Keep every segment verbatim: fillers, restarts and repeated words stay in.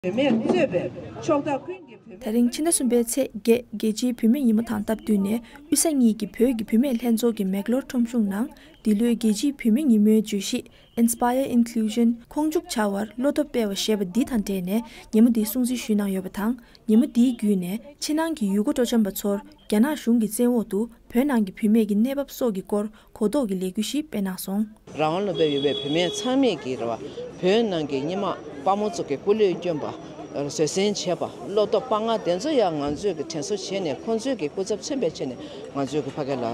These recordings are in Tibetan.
བུད་མེད་གཙོས་པའི་ཕྱོགས་མཐའ་ཀུན་གྱི་བུད་མེད། དེ་རིང་ཕྱི་ཟླ་གསུམ་པའི་ཚེས་བརྒྱད་རྒྱལ་སྤྱིའི་བུད་མེད་ཉིན་མོ་དང་སྟབས་བསྟུན་ནས་དབུས་ས་གཉིས་ཀྱི་བོད་ཀྱི་བུད་མེད་ལྷན་ཚོགས་ཀྱི་མེག་ལོར་ཁྲོམ་གཞུང་ནང་འདི་ལོའི་རྒྱལ་སྤྱིའི་བུད་མེད་ཉིན་མོའི་བརྗོད་གཞི་Inspire Inclusion ཁོང་འཇུག་བྱ་བར་བློ་སྟོབས་སྤེལ་བ་ཞེས་པ་འདི་དང་འབྲེལ་ནས་ཉིན་མོ་འདི་སྲུང་བརྩི་ཞུས་གནང་ཡོད་པ་དང་། ཉིན་མོ་འདིའི་བརྒྱུད་ནས་ཕྱི་ནང་གི་ཡུལ་སྐོར་སྤྲོ་འཆམ་པ་ཚོར་རྒྱ་ནག་གཞུང་གི་བཙན་འོག་ཏུ་བོད་ནང་གི་བུད་མེད་ཀྱི་གནས་བབ་སོགས་ཀྱི་སྐོར་གོ་རྟོགས་ཀྱི་ལས་འགུལ་ཞིག་སྤེལ་གནང་སོང་། རང་དབང་ལུང་པའི་ཡུལ་པའི་བུད་མེད་ཚང་མས་ཀྱི་རེ་བ། བོད་ནང་གི་སྔོན་མ་དཔའ་མོ་ཚོ་གི་སྐུ་ལས་བསྐྱོན་པ། བཟོད་བསྲན་བྱས་པ། བློ་སྟོབས་དཔའ་ངར་དེ་ཚོ་ཡང་ང་ཚོས་ཀྱི་དྲན་གསོ་བྱས་ནས་ཁོང་ཚོས་ཀྱི་སྐུ་ཚབ་མཚོན་པའི་ཆ་ནས་ང་ཚོས་ཀྱི་ཕ་གི་ལ་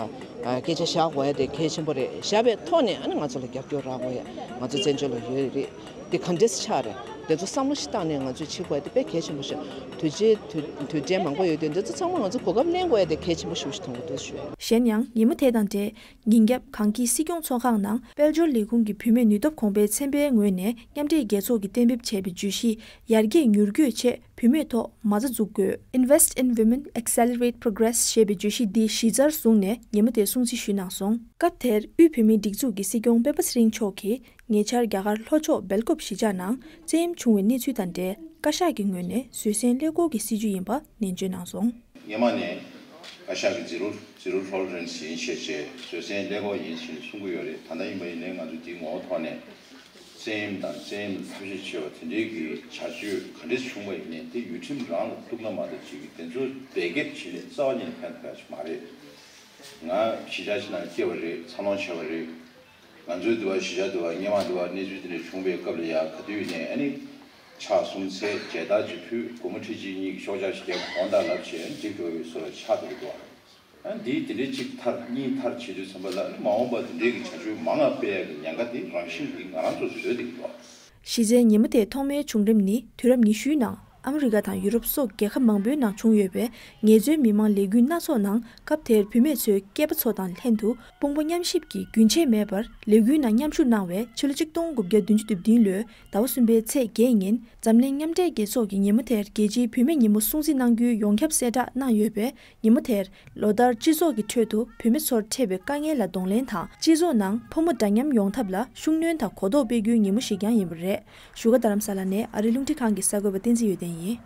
སྐད་ཆ་བཞག་དགོས་ཡ་དེ་གལ་ཆེན་པོ་རེད། བཞག་པའི་ཐོག་ནས་ཨ་ནི་ང་ཚོ་ལ་རྒྱབ་སྐྱོར་རག་དགོས་ཡ་ང་ཚོ་བཙན་བྱོལ་ལ་ཡོད་རེད། དེ་ག་འདྲས་ཆགས་རེད། དེ་ཚོ་བསམ་བློ་ཞིག་བཏང་ནས་ང་ཚོས་བྱེད་དགོས་ཡ་དེ་དཔེ་གལ་ཆེན་པོ་ཞིག་དུས་ཆེན་དུས་དུས་དྲན་མང་པོ་ཡོད་དུས་དེ་ཚོ་ཚང་མ་ང་ཚོ་གོ་སྐབས་ལེན་དགོས་ཡ་དེ་གལ་ཆེན་པོ་ཞིག་མཐོང་གི་འདུག་ཞུ། གཞན་ཡང་ཉིན་མོ་དེ་དང་འབྲེལ། ཉིན་རྒྱབ་གངས་སྐྱིད་སྲིད་སྐྱོང་ཚོགས་ཁང་ནང་དཔལ་འབྱོར་ལས་ཁུངས་ཀྱི་བུད་མེད་ནུས་སྟོབས་གོང་སྤེལ་ཚན་པའི་ངོས་ནས་མཉམ་འབྲེལ་རྒྱལ་ཚོགས་ཀྱིས་གཏན་འབེབས་བྱས་པའི་བརྗོད་གཞི་ཡར་རྒྱས་མྱུར་སྐྱོད་ཆེད་བུད་མེད་ཐོག་མ་རྩ་འཛུགས་དགོས། Invest in Women, Accelerate Progress ཞེས་པའི་བརྗོད་གཞི་འདི་གཞི་རྩར་བཟུང་ནས་ཉིན་མོ་དེ་སྲུང་བརྩི་ཞུས་གནང་སོང་། སྐབས་དེར་དབུས་བོད་མིའི་སྒྲིག་འཛུགས་ཀྱི་སྲིད་སྐྱོང་སྤེན་པ་ཚེ་རིང་མཆོག་གིས་ཉེ་ཆར་རྒྱ་གར་ལྷོ་ཕྱོགས་སྦེལ་ཀོབ་གཞིས་ཆགས་ནང་བཙན་གཡེམ་བྱུང་བའི་གནས་ཚུལ་དང་འབྲེལ་བཀའ་ཤག་གི་ངོས་ནས་བཟོད་བསྲན་ཀླད་ཀོར་གྱི་སྲིད་ཇུས་ཡིན་པ་ནན་བརྗོད་གནང་སོང་། སྔོན་མ་ནས་བཀའ་ཤག་གི་Zero Zero Tolerance ཡིན་ཞེས་བྱས་བཟོད་བསྲན་ཀླད་ཀོར་ཡིན་ཞེས་གསུང་གི་ཡོད་རེད། ད་ལྟ་ཡིན་པ་ཡིན་ནའི་ང་ཚོ་དེའི་ངོ་བོ་ཐོག་ནས་བཙན་གཡེམ་དང་བཙན་གཡེམ་ལ་ཐབས་ཤེས་བྱས་པ་དེ་འདྲའི་གི་བྱ་སྤྱོད་ག་འདྲས་བྱུང་བ་ཡིན་ནའི་དེ་ཡུལ་ཁྲིམས་རང་ལ་གཏུགས་ན་མ་གཏོགས་ཅིག་དེ་ཚོ་བེད་སྐྱེལ་བྱས་ནས་རྩ་བ་ཉིད་ནས་ཕན་ཐོགས་ཡ་ཞིག་མ་རེད། ང་གཞིས་ཆགས་ཤིག་ནང་སྐྱེས་པ་རེད། འཚར་ལོངས་བྱས་པ་རེད། ང་ཚོའི་འདི་བ་གཞིས་ཆགས་འདི་བ་སྔོན་མ་འདི་བ་གནས་ཚུལ་དེ་འདྲ་བྱུང་བའི་སྐབས་ལ་ཡ་ག་དུས་ནས་ཨ་ནི་ཕྱག་གསུམ་འཚལ་མཇལ་དར་ཅིག་ཕུལ། སྒོར་མོ་ཁྲི་གཅིག་གཉིས་ཀྱི་ཤོག་ཆག་ཞིག་རྒྱབ་དགོངས་དག་ལབ་བྱས་ཨ་ནི་འགྲིག་འགྲོ་བའི་བཟོ་ལ་ཆགས་འདུག་འདུག་ཨ་འདིའི་དེ་འདྲའི་གཅིག་མཐར་གཉིས་མཐར་བྱེད་དུས་ཙམ་པ་ལ་ཨ་ནི་མ་འོངས་པ་དེ་འདྲའི་གི་བྱ་སྤྱོད་མང་ང་སྤེལ་ཡ་གི་ཉེན་ཁ་དེ་རང་བཞིན་གྱིས་ང་རང་ཚོ་བཟོས་བསྡད་ཀྱི་འདུག་གཞི་རྩའི་ཉིན་མོ་དེ་ཐོག་མའི་བྱུང་རིམ་ནི་དུས་རབས་ཉི་ཤུའི་ནང་ཨ་མི་རི་ཀ་དང་ཡུ་རོབ་སོགས་རྒྱལ་ཁབ་མང་པོའི་ནང་བྱུང་ཡོད་པའི་ངལ་རྩོལ་མི་མང་ལས་འགུལ་སྣ་ཚོགས་ནང་སྐབས་དེར་བུད་མེད་ཚོས་སྐྱེས་པ་ཚོ་དང་ལྷན་དུ་དཔུང་པ་མཉམ་གཤིབ་ཀྱིས་རྒྱུན་ཆད་མེད་པར་ལས་འགུལ་ནང་མཉམ་ཞུགས་གནང་བས་ཕྱི་ལོ་ཆིག་སྟོང་དགུ་བརྒྱ་བདུན་ཅུ་དོན་བདུན་ལོའི་ཟླ་བ་གསུམ་པའི་ཚེས་བརྒྱད་ཉིན་འཛམ་གླིང་མཉམ་འབྲེལ་རྒྱལ་ཚོགས་ཀྱིས་ཉིན་མོ་དེར་རྒྱལ་སྤྱིའི་བུད་མེད་ཉིན་མོ་སྲུང་བརྩི་གནང་རྒྱུའི་ཡོངས་ཁྱབ་གསལ་བསྒྲགས་གནང་ཡོད་པས། ཉིན་མོ་དེར་ལོ་ལྟར་སྤྱི་ཚོགས་ཀྱི་ཁྲོད་དུ་བུད་མེད་ཚོར་འཕྲད་པའི་དཀའ་ངལ་ལ་གདོང་ལེན་དང་། སྤྱི་ཚོགས་ནང་ཕོ་མོ་འདྲ་མཉམ་ཡོང་ཐབས་ལ་ཤུགས་སྣོན་དང་གོ་རྟོགས་སྤེལ་རྒྱུའི་ཉིན་མོ་ཞིག་ཀྱང་ཡིན་པ་རེད། བཞུགས་སྒར་རྡ་རམ་ས་ལ་ནས་ཨ་རི་རླུང་འཕྲིན་ཁང་གི་གསར་འགོད་པ་བསྟན་འཛིན་ཡོན་ཏན་ཡིན།